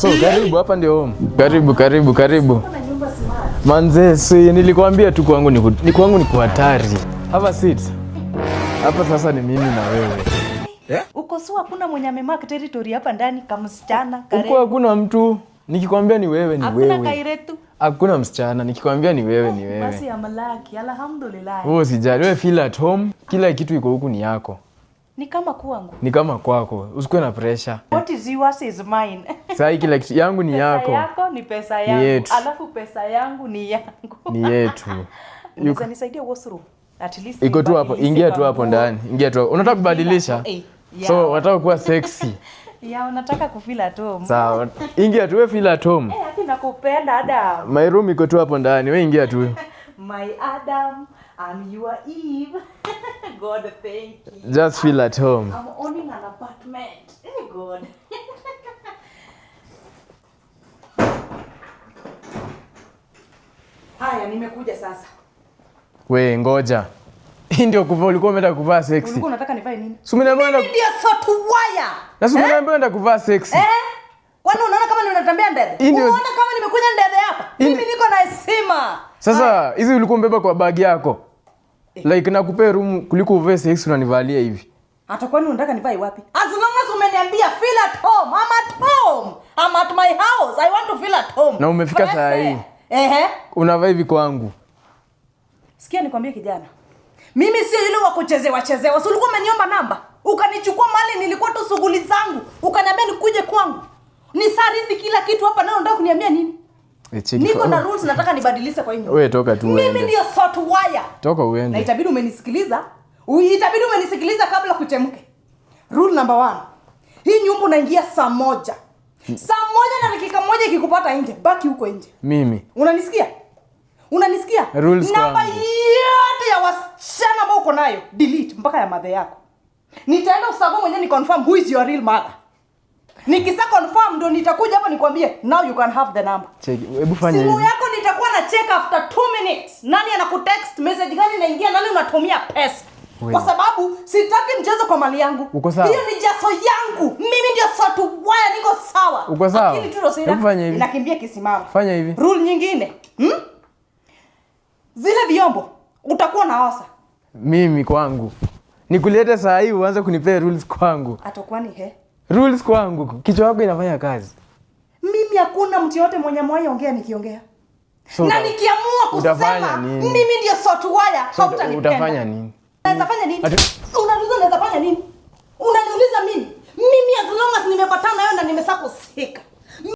So karibu, hapa ndio home. Karibu, karibu, karibu. Manze, si nilikwambia tu kwangu ni kwangu ni kuhatari. Have a seat. Hapa sasa ni mimi na wewe. Uko sure hakuna mwenye amemark territory hapa ndani kama msichana Huko kare? Hakuna mtu. Nikikwambia ni wewe ni Hakuna wewe. Kairetu. Hakuna msichana. Nikikwambia ni wewe ni Basi wewe. I'm lucky. Alhamdulillah. Wewe usijali, wewe feel at home. Kila kitu iko huku ni yako. Ni kama kwangu. Ni kama kwako. Usikuwe na pressure. What is yours is mine. Sasa hii kila kitu yangu ni Pesa yako. Yako ni pesa yangu. Yetu. Alafu pesa yangu ni yangu. Ni yetu. Unaweza nisaidia washroom? At least Iko tu hapo, nibadilishe ingia tu hapo kanguo. Ndani. Ingia tu hapo. Unataka kubadilisha? Eh, yeah. So unataka kuwa sexy. Yeah, unataka kufeel at home. Sawa. Ingia tu, wewe feel at home. Eh, hadi nakupenda, Adam. My room iko tu hapo ndani. Wewe ingia tu. My Adam, I'm your Eve. God, thank you. Just feel at home. I'm owning an apartment. Hey, God. Haya, nimekuja sasa. We ngoja. Hii ndio kuvaa ulikuwa umeenda kuvaa sexy. Ulikuwa unataka nivae nini? Si umeniambia Mimi ndio software. Na si umeniambia unaenda kuvaa sexy. Eh? Kwani unaona kama ninatembea ndede? Hii ndio- Unaona kama nimekuja ndede hapa? Hii Mimi niko na heshima. Sasa hizi ulikuwa umebeba kwa bag yako. Like nakupea room kuliko uvae sexy unanivalia hivi. Hata kwani unataka nivae wapi? As long as umeniambia feel at home, I'm at home. I'm at my house. I want to feel at home. Na umefika saa Fresh hii. air. Ehe. Unavaa hivi kwangu. Sikia nikwambie kijana. Mimi sio yule wa kuchezewa chezewa. Si ulikuwa umeniomba namba? Ukanichukua mali nilikuwa tu shughuli zangu. Ukaniambia nikuje kwangu. Nisarithi kila kitu hapa na unataka kuniambia nini? Eh, cheki Niko na rules nataka nibadilishe kwa hii nyumba. Wewe toka tu Mimi uende. ndio software. Toka Na uende. itabidi umenisikiliza. Itabidi umenisikiliza kabla kuchemke. Rule number 1. Hii nyumba unaingia saa 1. Saa 1 na dakika 1 ikikupata nje, baki huko nje. Mimi. Unanisikia? Unanisikia? Rules Namba kwangu. yote ya wasichana ambao uko nayo delete mpaka ya mother yako. Nitaenda usako mwenyewe ni confirm who is your real mother. Nikisa confirm ndo nitakuja hapa nikwambie now you can have the number. Cheki, hebu fanya Simu hivi. yako nitakuwa na check after 2 minutes. Nani anakutext message gani inaingia, nani unatumia pesa? Wewe. Kwa sababu sitaki mchezo kwa mali yangu. Uko sawa? Hiyo ni jaso yangu. Mimi ndio sotu waya, niko sawa. Uko sawa? Akili tu Rosina, Hebu fanya hivi. inakimbia kisimama. Fanya hivi. Rule nyingine. Zile vyombo utakuwa naosa. Mimi kwangu. Nikulete saa hii uanze kunipea rules kwangu. Atakuwa ni he. Rules kwangu. Kichwa yako inafanya kazi. Mimi hakuna mtu yote mwenye moyo ongea nikiongea. So, Na nikiamua kusema utafanya nini? mimi ndio software, So, hautanipenda. utafanya nini? Unaweza fanya nini? Ati- Unaniuliza unaweza fanya nini? Unaniuliza mimi? Mimi as long as nimepatana nayo na nimesakusika.